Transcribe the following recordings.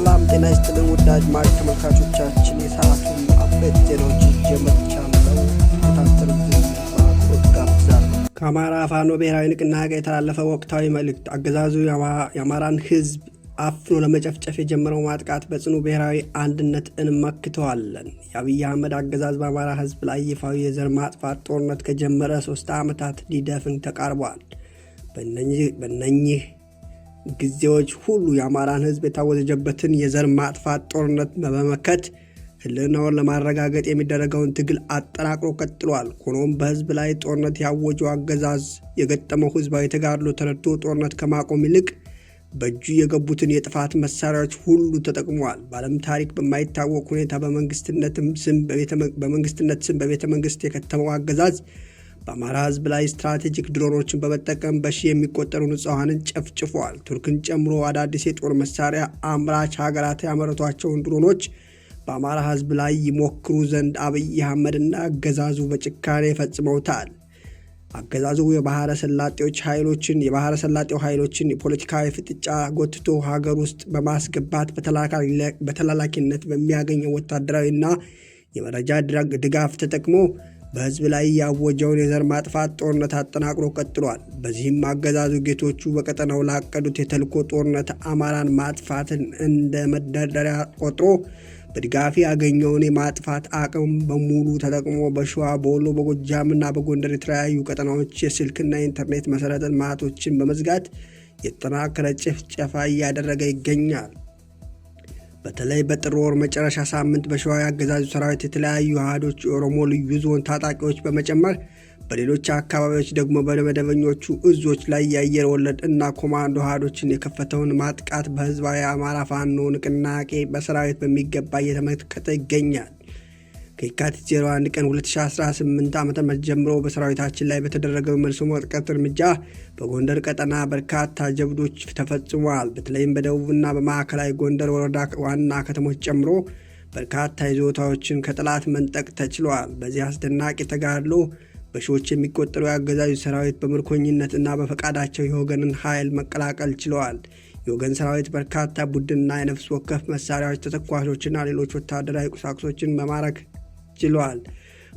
ሰላም ጤና ይስጥልን ውድ አድማጭ ተመልካቾቻችን፣ የሰዓቱን አበይት ዜናዎች ይዤ መጥቻለሁ። ተከታተሉ ዘንድ በአክብሮት ጋብዛለሁ። ከአማራ ፋኖ ብሔራዊ ንቅናቄ የተላለፈ ወቅታዊ መልእክት። አገዛዙ የአማራን ሕዝብ አፍኖ ለመጨፍጨፍ የጀመረው ማጥቃት በጽኑ ብሔራዊ አንድነት እንመክተዋለን። የአብይ አህመድ አገዛዝ በአማራ ሕዝብ ላይ ይፋዊ የዘር ማጥፋት ጦርነት ከጀመረ 3 ዓመታት ሊደፍን ተቃርቧል። በእነኚህ ጊዜዎች ሁሉ የአማራን ሕዝብ የታወጀበትን የዘር ማጥፋት ጦርነት በመመከት ህልውናውን ለማረጋገጥ የሚደረገውን ትግል አጠናክሮ ቀጥሏል። ሆኖም በህዝብ ላይ ጦርነት ያወጀው አገዛዝ የገጠመው ህዝባዊ ተጋድሎ ተረድቶ ጦርነት ከማቆም ይልቅ በእጁ የገቡትን የጥፋት መሳሪያዎች ሁሉ ተጠቅሟል። በዓለም ታሪክ በማይታወቅ ሁኔታ በመንግስትነት ስም በቤተ መንግስት የከተመው አገዛዝ በአማራ ህዝብ ላይ ስትራቴጂክ ድሮኖችን በመጠቀም በሺህ የሚቆጠሩ ንጹሐንን ጨፍጭፏል። ቱርክን ጨምሮ አዳዲስ የጦር መሳሪያ አምራች ሀገራት ያመረቷቸውን ድሮኖች በአማራ ህዝብ ላይ ይሞክሩ ዘንድ አብይ አህመድና አገዛዙ በጭካኔ ፈጽመውታል። አገዛዙ የባህረ ሰላጤው ኃይሎችን የፖለቲካዊ ፍጥጫ ጎትቶ ሀገር ውስጥ በማስገባት በተላላኪነት በሚያገኘው ወታደራዊና የመረጃ ድጋፍ ተጠቅሞ በህዝብ ላይ ያወጀውን የዘር ማጥፋት ጦርነት አጠናክሮ ቀጥሏል። በዚህም አገዛዙ ጌቶቹ በቀጠናው ላቀዱት የተልዕኮ ጦርነት አማራን ማጥፋትን እንደ መደርደሪያ ቆጥሮ በድጋፍ ያገኘውን የማጥፋት አቅም በሙሉ ተጠቅሞ በሸዋ፣ በወሎ፣ በጎጃምና በጎንደር የተለያዩ ቀጠናዎች የስልክና የኢንተርኔት መሰረተ ልማቶችን በመዝጋት የተጠናከረ ጭፍጨፋ እያደረገ ይገኛል። በተለይ በጥር ወር መጨረሻ ሳምንት በሸዋ የአገዛዙ ሰራዊት የተለያዩ አሃዶች የኦሮሞ ልዩ ዞን ታጣቂዎች በመጨመር፣ በሌሎች አካባቢዎች ደግሞ በመደበኞቹ እዞች ላይ የአየር ወለድ እና ኮማንዶ አሃዶችን የከፈተውን ማጥቃት በህዝባዊ የአማራ ፋኖ ንቅናቄ በሰራዊት በሚገባ እየተመለከተ ይገኛል። ከየካቲት 01 ቀን 2018 ዓ.ም ጀምሮ በሰራዊታችን ላይ በተደረገው መልሶ ማጥቃት እርምጃ በጎንደር ቀጠና በርካታ ጀብዶች ተፈጽመዋል። በተለይም በደቡብና በማዕከላዊ ጎንደር ወረዳ ዋና ከተሞች ጨምሮ በርካታ ይዞታዎችን ከጠላት መንጠቅ ተችሏል። በዚህ አስደናቂ ተጋድሎ በሺዎች የሚቆጠሩ የአገዛዙ ሰራዊት በምርኮኝነት እና በፈቃዳቸው የወገንን ኃይል መቀላቀል ችለዋል። የወገን ሰራዊት በርካታ ቡድንና የነፍስ ወከፍ መሳሪያዎች፣ ተተኳሾችና ሌሎች ወታደራዊ ቁሳቁሶችን መማረክ ችለዋል።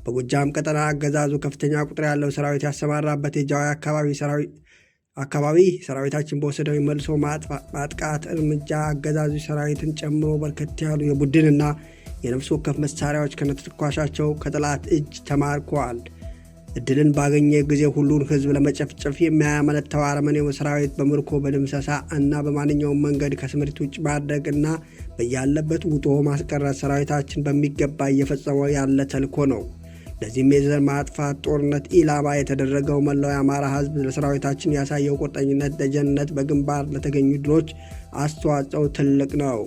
በጎጃም ቀጠና አገዛዙ ከፍተኛ ቁጥር ያለው ሰራዊት ያሰማራበት የጃዊ አካባቢ ሰራዊታችን በወሰደው የመልሶ ማጥቃት እርምጃ አገዛዙ ሰራዊትን ጨምሮ በርከት ያሉ የቡድንና የነፍስ ወከፍ መሳሪያዎች ከነተተኳሻቸው ከጠላት እጅ ተማርከዋል። እድልን ባገኘ ጊዜ ሁሉን ህዝብ ለመጨፍጨፍ የሚያመነታው አረመኔው ሰራዊት በምርኮ፣ በድምሰሳ እና በማንኛውም መንገድ ከስምሪት ውጭ ማድረግ እና በያለበት ውጦ ማስቀረት ሰራዊታችን በሚገባ እየፈጸመው ያለ ተልዕኮ ነው። ለዚህም የዘር ማጥፋት ጦርነት ኢላማ የተደረገው መላው የአማራ ህዝብ ለሰራዊታችን ያሳየው ቁርጠኝነት፣ ደጀንነት በግንባር ለተገኙ ድሎች አስተዋጽኦ ትልቅ ነው።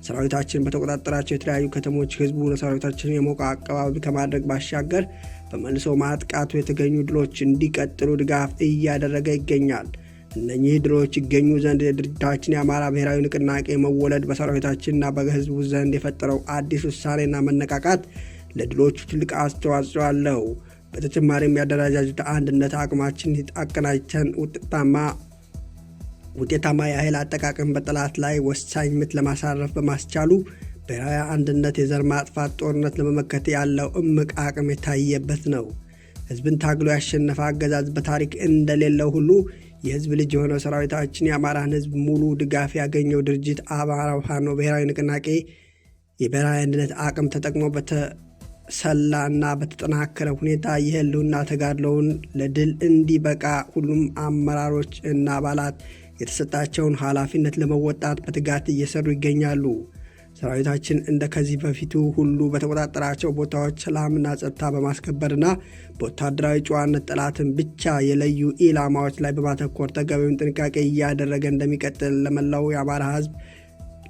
ሰራዊታችን በተቆጣጠራቸው የተለያዩ ከተሞች ህዝቡ ለሰራዊታችን የሞቀ አቀባበል ከማድረግ ባሻገር በመልሶ ማጥቃቱ የተገኙ ድሎች እንዲቀጥሉ ድጋፍ እያደረገ ይገኛል። እነኚህ ድሎች ይገኙ ዘንድ የድርጅታችን የአማራ ብሔራዊ ንቅናቄ መወለድ በሰራዊታችንና በህዝቡ ዘንድ የፈጠረው አዲስ ውሳኔና መነቃቃት ለድሎቹ ትልቅ አስተዋጽኦ አለው። በተጨማሪም የአደረጃጀት አንድነት አቅማችን አቀናጅተን ውጤታማ የኃይል አጠቃቀም በጠላት ላይ ወሳኝ ምት ለማሳረፍ በማስቻሉ ብሔራዊ አንድነት የዘር ማጥፋት ጦርነት ለመመከት ያለው እምቅ አቅም የታየበት ነው። ህዝብን ታግሎ ያሸነፈ አገዛዝ በታሪክ እንደሌለው ሁሉ የህዝብ ልጅ የሆነው ሰራዊታችን የአማራን ህዝብ ሙሉ ድጋፍ ያገኘው ድርጅት አማራ ፋኖ ብሔራዊ ንቅናቄ የብሔራዊ አንድነት አቅም ተጠቅሞ በተሰላ እና በተጠናከረ ሁኔታ የህልውና ተጋድሎውን ለድል እንዲበቃ ሁሉም አመራሮች እና አባላት የተሰጣቸውን ኃላፊነት ለመወጣት በትጋት እየሰሩ ይገኛሉ። ሰራዊታችን እንደ ከዚህ በፊቱ ሁሉ በተቆጣጠራቸው ቦታዎች ሰላምና ጸጥታ በማስከበርና በወታደራዊ ጨዋነት ጠላትን ብቻ የለዩ ኢላማዎች ላይ በማተኮር ተገቢውን ጥንቃቄ እያደረገ እንደሚቀጥል ለመላው የአማራ ህዝብ፣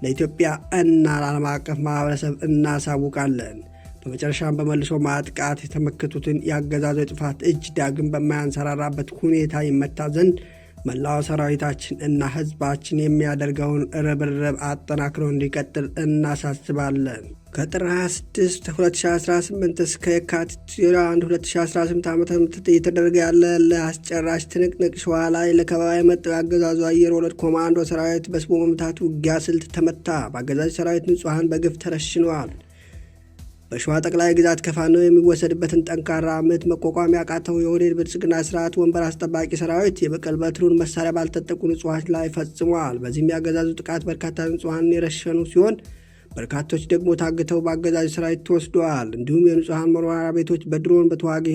ለኢትዮጵያ እና ለዓለም አቀፍ ማህበረሰብ እናሳውቃለን። በመጨረሻም በመልሶ ማጥቃት የተመከቱትን የአገዛዙ የጥፋት እጅ ዳግም በማያንሰራራበት ሁኔታ ይመታ ዘንድ መላው ሰራዊታችን እና ህዝባችን የሚያደርገውን ርብርብ አጠናክሮ እንዲቀጥል እናሳስባለን። ከጥር 26 2018 እስከ የካቲት 1 2018 ዓ ም እየተደረገ ያለ ለአስጨራሽ ትንቅንቅ ሸዋ ላይ ለከበባ የመጣው የአገዛዙ አየር ወለድ ኮማንዶ ሰራዊት በስቦ መምታት ውጊያ ስልት ተመታ። በአገዛዙ ሰራዊት ንጹሐን በግፍ ተረሽነዋል። በሸዋ ጠቅላይ ግዛት ከፋኖ የሚወሰድበትን ጠንካራ ምት መቋቋም ያቃተው የኦህዴድ ብልጽግና ስርዓት ወንበር አስጠባቂ ሰራዊት የበቀል በትሩን መሳሪያ ባልታጠቁ ንጹሐን ላይ ፈጽሟል። በዚህም የአገዛዙ ጥቃት በርካታ ንጹሐንን የረሸኑ ሲሆን በርካቶች ደግሞ ታግተው በአገዛዙ ሰራዊት ተወስደዋል። እንዲሁም የንጹሐን መኖሪያ ቤቶች በድሮን፣ በተዋጊ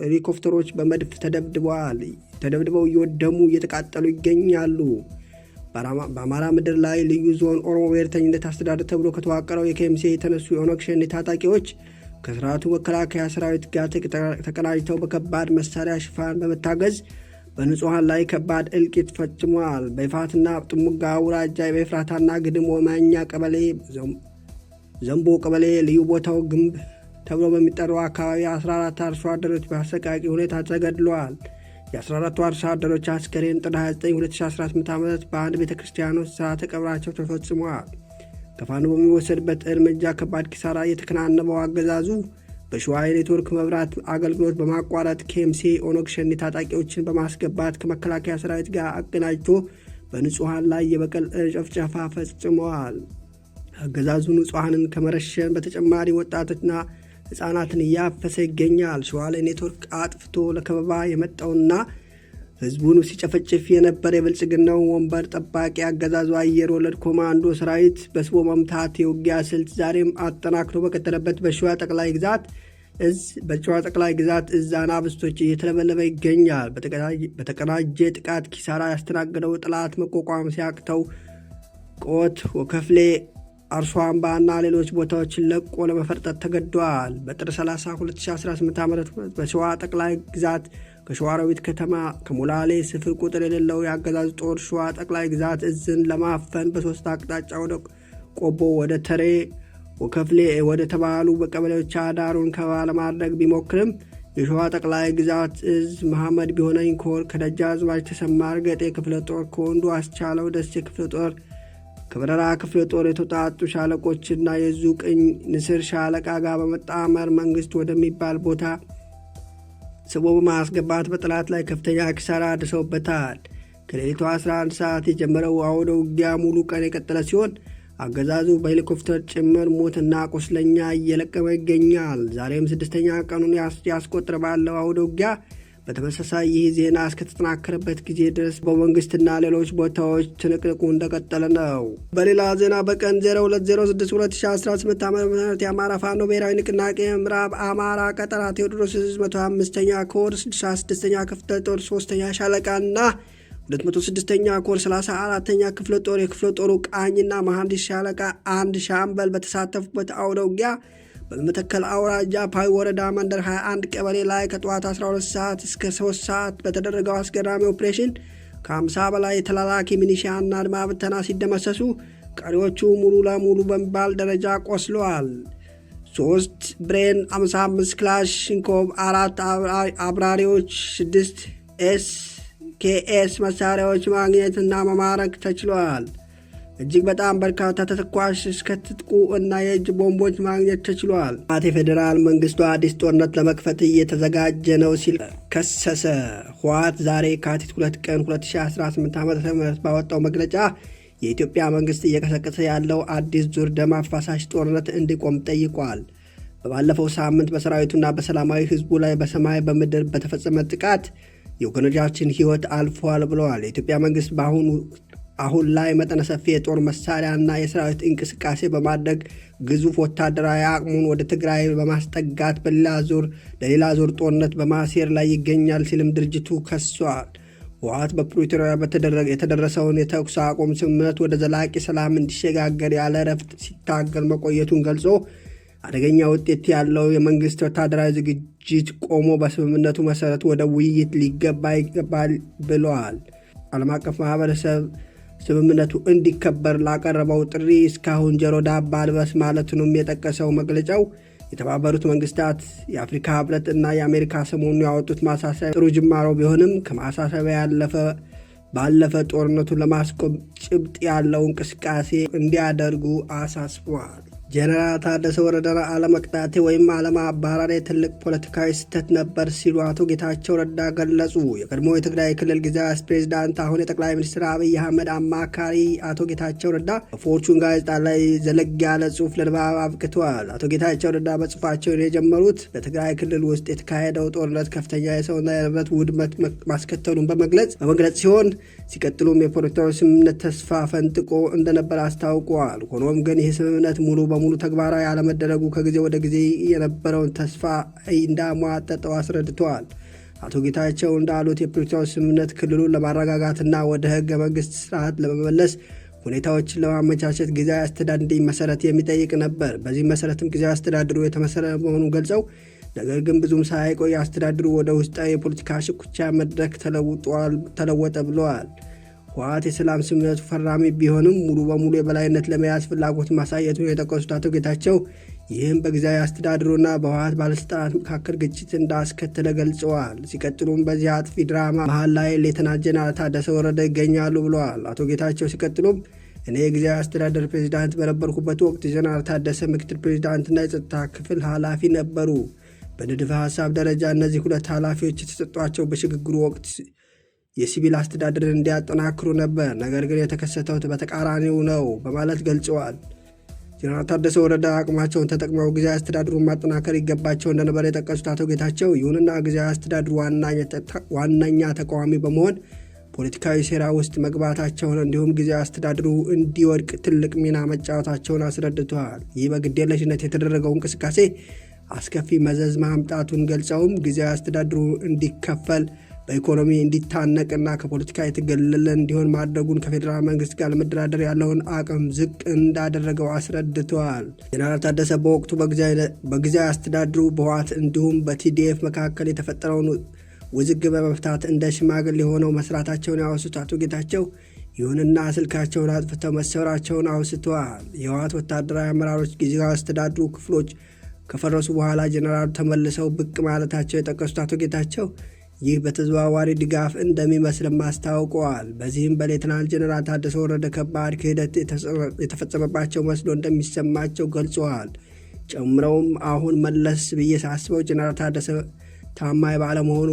ሄሊኮፕተሮች፣ በመድፍ ተደብድበዋል። ተደብድበው እየወደሙ እየተቃጠሉ ይገኛሉ። በአማራ ምድር ላይ ልዩ ዞን ኦሮሞ ብሔርተኝነት አስተዳደር ተብሎ ከተዋቀረው የኬሚሴ የተነሱ የኦነግ ሸኔ ታጣቂዎች ከስርዓቱ መከላከያ ሰራዊት ጋር ተቀናጅተው በከባድ መሳሪያ ሽፋን በመታገዝ በንጹሐን ላይ ከባድ እልቂት ፈጽሟል። በይፋትና ጥሙጋ አውራጃ በኤፍራታና ግድም ወማኛ ቀበሌ፣ ዘንቦ ቀበሌ ልዩ ቦታው ግንብ ተብሎ በሚጠራው አካባቢ 14 አርሶ አደሮች በአሰቃቂ ሁኔታ ተገድለዋል። የ14ቱ አርሶ አደሮች አስከሬን ጥር 29 2018 ዓ ም በአንድ ቤተ ክርስቲያን ውስጥ ስርዓተ ቀብራቸው ተፈጽሟል። ከፋኖ በሚወሰድበት እርምጃ ከባድ ኪሳራ የተከናነበው አገዛዙ በሸዋ የኔትወርክ መብራት አገልግሎት በማቋረጥ ኬምሴ ኦነግ ሸኔ ታጣቂዎችን በማስገባት ከመከላከያ ሰራዊት ጋር አቀናጅቶ በንጹሐን ላይ የበቀል ጭፍጨፋ ፈጽመዋል። አገዛዙ ንጹሐንን ከመረሸን በተጨማሪ ወጣቶችና ሕፃናትን እያፈሰ ይገኛል። ሸዋ ላይ ኔትወርክ አጥፍቶ ለከበባ የመጣውና ህዝቡን ሲጨፈጭፍ የነበረ የብልጽግናው ወንበር ጠባቂ አገዛዙ አየር ወለድ ኮማንዶ ሰራዊት በስቦ መምታት የውጊያ ስልት ዛሬም አጠናክሮ በቀጠለበት በሸዋ ጠቅላይ ግዛት እዝ አናብስቶች እየተለበለበ ይገኛል። በተቀናጀ ጥቃት ኪሳራ ያስተናገደው ጠላት መቋቋም ሲያቅተው ቆት፣ ወከፍሌ፣ አርሶ አምባ እና ሌሎች ቦታዎችን ለቆ ለመፈርጠት ተገዷል። በጥር 30 2018 ዓ ም በሸዋ ጠቅላይ ግዛት ከሸዋሮቢት ከተማ ከሞላሌ ስፍር ቁጥር የሌለው የአገዛዙ ጦር ሸዋ ጠቅላይ ግዛት እዝን ለማፈን በሶስት አቅጣጫ ወደ ቆቦ፣ ወደ ተሬ፣ ወከፍሌ ወደ ተባሉ በቀበሌዎች አዳሩን ከበባ ለማድረግ ቢሞክርም የሸዋ ጠቅላይ ግዛት እዝ መሐመድ ቢሆነኝ ኮር ከደጃዝማች ተሰማ እርገጤ ክፍለ ጦር፣ ከወንዱ አስቻለው ደሴ ክፍለ ጦር፣ ከበረራ ክፍለ ጦር የተውጣጡ ሻለቆችና የዙ ቅኝ ንስር ሻለቃ ጋር በመጣመር መንግስት ወደሚባል ቦታ ስቦ በማስገባት በጠላት ላይ ከፍተኛ ኪሳራ አድርሰውበታል። ከሌሊቱ 11 ሰዓት የጀመረው አውደ ውጊያ ሙሉ ቀን የቀጠለ ሲሆን አገዛዙ በሄሊኮፕተር ጭምር ሞትና ቁስለኛ እየለቀመ ይገኛል። ዛሬም ስድስተኛ ቀኑን ያስቆጠረ ባለው አውደ ውጊያ በተመሳሳይ ይህ ዜና እስከተጠናከረበት ጊዜ ድረስ በመንግስትና ሌሎች ቦታዎች ትንቅንቁ እንደቀጠለ ነው። በሌላ ዜና በቀን 02062018 ዓ ም የአማራ ፋኖ ብሔራዊ ንቅናቄ ምዕራብ አማራ ቀጠና ቴዎድሮስ ዕዝ 105ኛ ኮር 66ኛ ክፍለ ጦር 3ኛ ሻለቃ እና 206ኛ ኮር 34ኛ ክፍለ ጦር የክፍለ ጦሩ ቃኝና መሐንዲስ ሻለቃ አንድ ሻምበል በተሳተፉበት አውደ ውጊያ በመተከል አውራጃ ፓዊ ወረዳ መንደር 21 ቀበሌ ላይ ከጠዋት 12 ሰዓት እስከ 3 ሰዓት በተደረገው አስገራሚ ኦፕሬሽን ከ50 በላይ ተላላኪ ሚሊሻና አድማ ብተና ሲደመሰሱ ቀሪዎቹ ሙሉ ለሙሉ በሚባል ደረጃ ቆስለዋል። 3 ብሬን 55 ክላሽንኮቭ፣ 4 አብራሪዎች፣ 6 ኤስኬኤስ መሳሪያዎች ማግኘትና መማረክ ተችሏል። እጅግ በጣም በርካታ ተተኳሽ እስከ ትጥቁ እና የእጅ ቦምቦች ማግኘት ተችሏል። የፌዴራል መንግስቱ አዲስ ጦርነት ለመክፈት እየተዘጋጀ ነው ሲል ከሰሰ። ህወሓት ዛሬ የካቲት 2 ቀን 2018 ዓ ም ባወጣው መግለጫ የኢትዮጵያ መንግስት እየቀሰቀሰ ያለው አዲስ ዙር ደም አፋሳሽ ጦርነት እንዲቆም ጠይቋል። በባለፈው ሳምንት በሰራዊቱና በሰላማዊ ህዝቡ ላይ በሰማይ በምድር በተፈጸመ ጥቃት የወገኖቻችን ህይወት አልፏል ብለዋል። የኢትዮጵያ መንግስት በአሁኑ አሁን ላይ መጠነ ሰፊ የጦር መሳሪያና የሰራዊት እንቅስቃሴ በማድረግ ግዙፍ ወታደራዊ አቅሙን ወደ ትግራይ በማስጠጋት ለሌላ ዙር ጦርነት በማሴር ላይ ይገኛል ሲልም ድርጅቱ ከሷል። ህወሓት በፕሪቶሪያ የተደረሰውን የተኩስ አቁም ስምምነት ወደ ዘላቂ ሰላም እንዲሸጋገር ያለ እረፍት ሲታገል መቆየቱን ገልጾ አደገኛ ውጤት ያለው የመንግስት ወታደራዊ ዝግጅት ቆሞ በስምምነቱ መሰረት ወደ ውይይት ሊገባ ይገባል ብለዋል። ዓለም አቀፍ ማህበረሰብ ስምምነቱ እንዲከበር ላቀረበው ጥሪ እስካሁን ጆሮ ዳባ ልበስ ማለቱንም የጠቀሰው መግለጫው የተባበሩት መንግስታት፣ የአፍሪካ ህብረት እና የአሜሪካ ሰሞኑን ያወጡት ማሳሰቢያ ጥሩ ጅማሮ ቢሆንም ከማሳሰቢያ ያለፈ ባለፈ ጦርነቱን ለማስቆም ጭብጥ ያለው እንቅስቃሴ እንዲያደርጉ አሳስበዋል። ጀነራል ታደሰ ወረደን አለመቅጣቴ ወይም አለማባረሬ ትልቅ ፖለቲካዊ ስህተት ነበር ሲሉ አቶ ጌታቸው ረዳ ገለጹ። የቀድሞ የትግራይ ክልል ጊዜያዊ ፕሬዝዳንት አሁን የጠቅላይ ሚኒስትር አብይ አህመድ አማካሪ አቶ ጌታቸው ረዳ በፎርቹን ጋዜጣ ላይ ዘለግ ያለ ጽሑፍ ለንባብ አብቅተዋል። አቶ ጌታቸው ረዳ በጽሑፋቸው የጀመሩት በትግራይ ክልል ውስጥ የተካሄደው ጦርነት ከፍተኛ የሰውና የንብረት ውድመት ማስከተሉን በመግለጽ ሲሆን ሲቀጥሉም የፕሪቶሪያው ስምምነት ተስፋ ፈንጥቆ እንደነበር አስታውቀዋል። ሆኖም ግን ይህ ስምምነት ሙሉ በሙሉ ተግባራዊ አለመደረጉ ከጊዜ ወደ ጊዜ የነበረውን ተስፋ እንዳሟጠጠው አስረድተዋል። አቶ ጌታቸው እንዳሉት የፕሪቶሪያው ስምምነት ክልሉን ለማረጋጋትና ወደ ህገ መንግስት ስርዓት ለመመለስ ሁኔታዎችን ለማመቻቸት ጊዜያዊ አስተዳደር እንዲመሰረት የሚጠይቅ ነበር። በዚህ መሰረትም ጊዜያዊ አስተዳደሩ የተመሰረተ መሆኑን ገልጸው ነገር ግን ብዙም ሳይቆይ አስተዳደሩ ወደ ውስጣዊ የፖለቲካ ሽኩቻ መድረክ ተለወጠ ብለዋል። ህወሓት የሰላም ስምምነቱ ፈራሚ ቢሆንም ሙሉ በሙሉ የበላይነት ለመያዝ ፍላጎት ማሳየቱን የጠቀሱት አቶ ጌታቸው ይህም በጊዜያዊ አስተዳደሩና በህወሓት ባለስልጣናት መካከል ግጭት እንዳስከተለ ገልጸዋል። ሲቀጥሉም በዚህ አጥፊ ድራማ መሀል ላይ ሌተናንት ጀነራል ታደሰ ወረደ ይገኛሉ ብለዋል። አቶ ጌታቸው ሲቀጥሉም እኔ የጊዜያዊ አስተዳደር ፕሬዚዳንት በነበርኩበት ወቅት ጀነራል ታደሰ ምክትል ፕሬዚዳንትና የጸጥታ ክፍል ኃላፊ ነበሩ። በንድፈ ሀሳብ ደረጃ እነዚህ ሁለት ኃላፊዎች የተሰጧቸው በሽግግሩ ወቅት የሲቪል አስተዳደርን እንዲያጠናክሩ ነበር። ነገር ግን የተከሰተው በተቃራኒው ነው በማለት ገልጸዋል። ጀነራል ታደሰ ወረደ አቅማቸውን ተጠቅመው ጊዜያዊ አስተዳደሩን ማጠናከር ይገባቸው እንደነበር የጠቀሱት አቶ ጌታቸው ይሁንና ጊዜያዊ አስተዳደሩ ዋነኛ ተቃዋሚ በመሆን ፖለቲካዊ ሴራ ውስጥ መግባታቸውን እንዲሁም ጊዜያዊ አስተዳደሩ እንዲወድቅ ትልቅ ሚና መጫወታቸውን አስረድተዋል። ይህ በግዴለሽነት የተደረገው እንቅስቃሴ አስከፊ መዘዝ ማምጣቱን ገልጸውም ጊዜያዊ አስተዳደሩ እንዲከፈል በኢኮኖሚ እንዲታነቅና ከፖለቲካ የተገለለ እንዲሆን ማድረጉን ከፌዴራል መንግስት ጋር ለመደራደር ያለውን አቅም ዝቅ እንዳደረገው አስረድተዋል። ጀነራል ታደሰ በወቅቱ በጊዜያዊ አስተዳደሩ በህወሓት እንዲሁም በቲዲኤፍ መካከል የተፈጠረውን ውዝግብ በመፍታት እንደ ሽማግሌ ሆነው መስራታቸውን ያወሱት አቶ ጌታቸው ይሁንና ስልካቸውን አጥፍተው መሰወራቸውን አውስተዋል። የህወሓት ወታደራዊ አመራሮች ጊዜያዊ አስተዳደሩ ክፍሎች ከፈረሱ በኋላ ጀነራሉ ተመልሰው ብቅ ማለታቸው የጠቀሱት አቶ ጌታቸው ይህ በተዘዋዋሪ ድጋፍ እንደሚመስልም አስታውቀዋል። በዚህም በሌተናል ጀነራል ታደሰ ወረደ ከባድ ክህደት የተፈጸመባቸው መስሎ እንደሚሰማቸው ገልጸዋል። ጨምረውም አሁን መለስ ብዬ ሳስበው ጀነራል ታደሰ ታማኝ ባለመሆኑ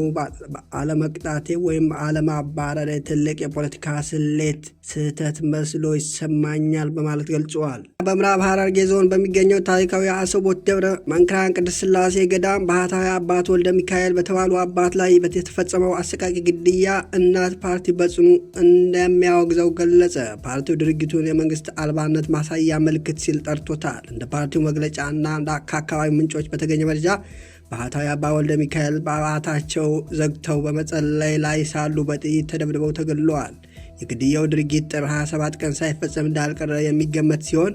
አለመቅጣቴ ወይም አለማባረሬ ትልቅ የፖለቲካ ስሌት ስህተት መስሎ ይሰማኛል በማለት ገልጸዋል። በምዕራብ ሐረርጌ ዞን በሚገኘው ታሪካዊ አሰቦት ደብረ መንክራን ቅድስት ሥላሴ ገዳም ባህታዊ አባት ወልደ ሚካኤል በተባሉ አባት ላይ የተፈጸመው አሰቃቂ ግድያ እናት ፓርቲ በጽኑ እንደሚያወግዘው ገለጸ። ፓርቲው ድርጊቱን የመንግስት አልባነት ማሳያ ምልክት ሲል ጠርቶታል። እንደ ፓርቲው መግለጫና ከአካባቢ ምንጮች በተገኘ መረጃ ባህታዊ አባ ወልደ ሚካኤል በአባታቸው ዘግተው በመጸለይ ላይ ሳሉ በጥይት ተደብድበው ተገድለዋል። የግድያው ድርጊት ጥር 27 ቀን ሳይፈጸም እንዳልቀረ የሚገመት ሲሆን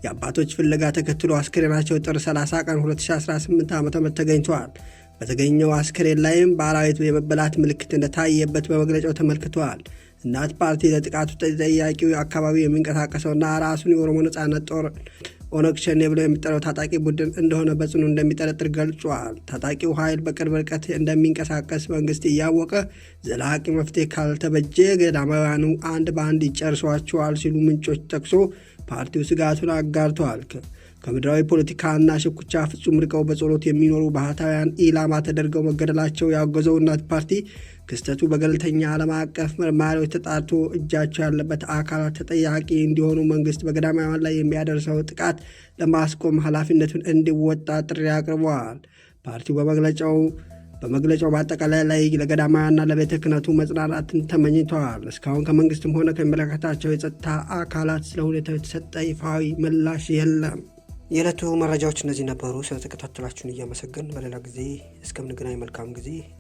የአባቶች ፍለጋ ተከትሎ አስክሬናቸው ጥር 30 ቀን 2018 ዓ.ም ተገኝተዋል። በተገኘው አስክሬን ላይም በአራዊት የመበላት ምልክት እንደታየበት በመግለጫው ተመልክተዋል። እናት ፓርቲ ለጥቃቱ ተጠያቂው አካባቢው የሚንቀሳቀሰውና ራሱን የኦሮሞ ነጻነት ጦር ኦነግ ሸኔ ብሎ የሚጠራው ታጣቂ ቡድን እንደሆነ በጽኑ እንደሚጠረጥር ገልጿል። ታጣቂው ኃይል በቅርብ ርቀት እንደሚንቀሳቀስ መንግስት እያወቀ ዘላቂ መፍትሄ ካልተበጀ ገዳማውያኑ አንድ በአንድ ይጨርሷቸዋል ሲሉ ምንጮች ጠቅሶ ፓርቲው ስጋቱን አጋርተዋል። ከምድራዊ ፖለቲካና ሽኩቻ ፍጹም ርቀው በጸሎት የሚኖሩ ባህታውያን ኢላማ ተደርገው መገደላቸው ያወገዘው እናት ፓርቲ ክስተቱ በገለልተኛ ዓለም አቀፍ መርማሪዎች ተጣርቶ እጃቸው ያለበት አካላት ተጠያቂ እንዲሆኑ መንግስት በገዳማውያን ላይ የሚያደርሰው ጥቃት ለማስቆም ኃላፊነቱን እንዲወጣ ጥሪ አቅርበዋል። ፓርቲው በመግለጫው በአጠቃላይ ላይ ለገዳማውያንና ለቤተ ክህነቱ መጽናናትን ተመኝተዋል። እስካሁን ከመንግስትም ሆነ ከሚመለከታቸው የጸጥታ አካላት ስለ ሁኔታው የተሰጠ ይፋዊ ምላሽ የለም። የዕለቱ መረጃዎች እነዚህ ነበሩ። ስለተከታተላችሁን እያመሰገን በሌላ ጊዜ እስከምንገናኝ መልካም ጊዜ።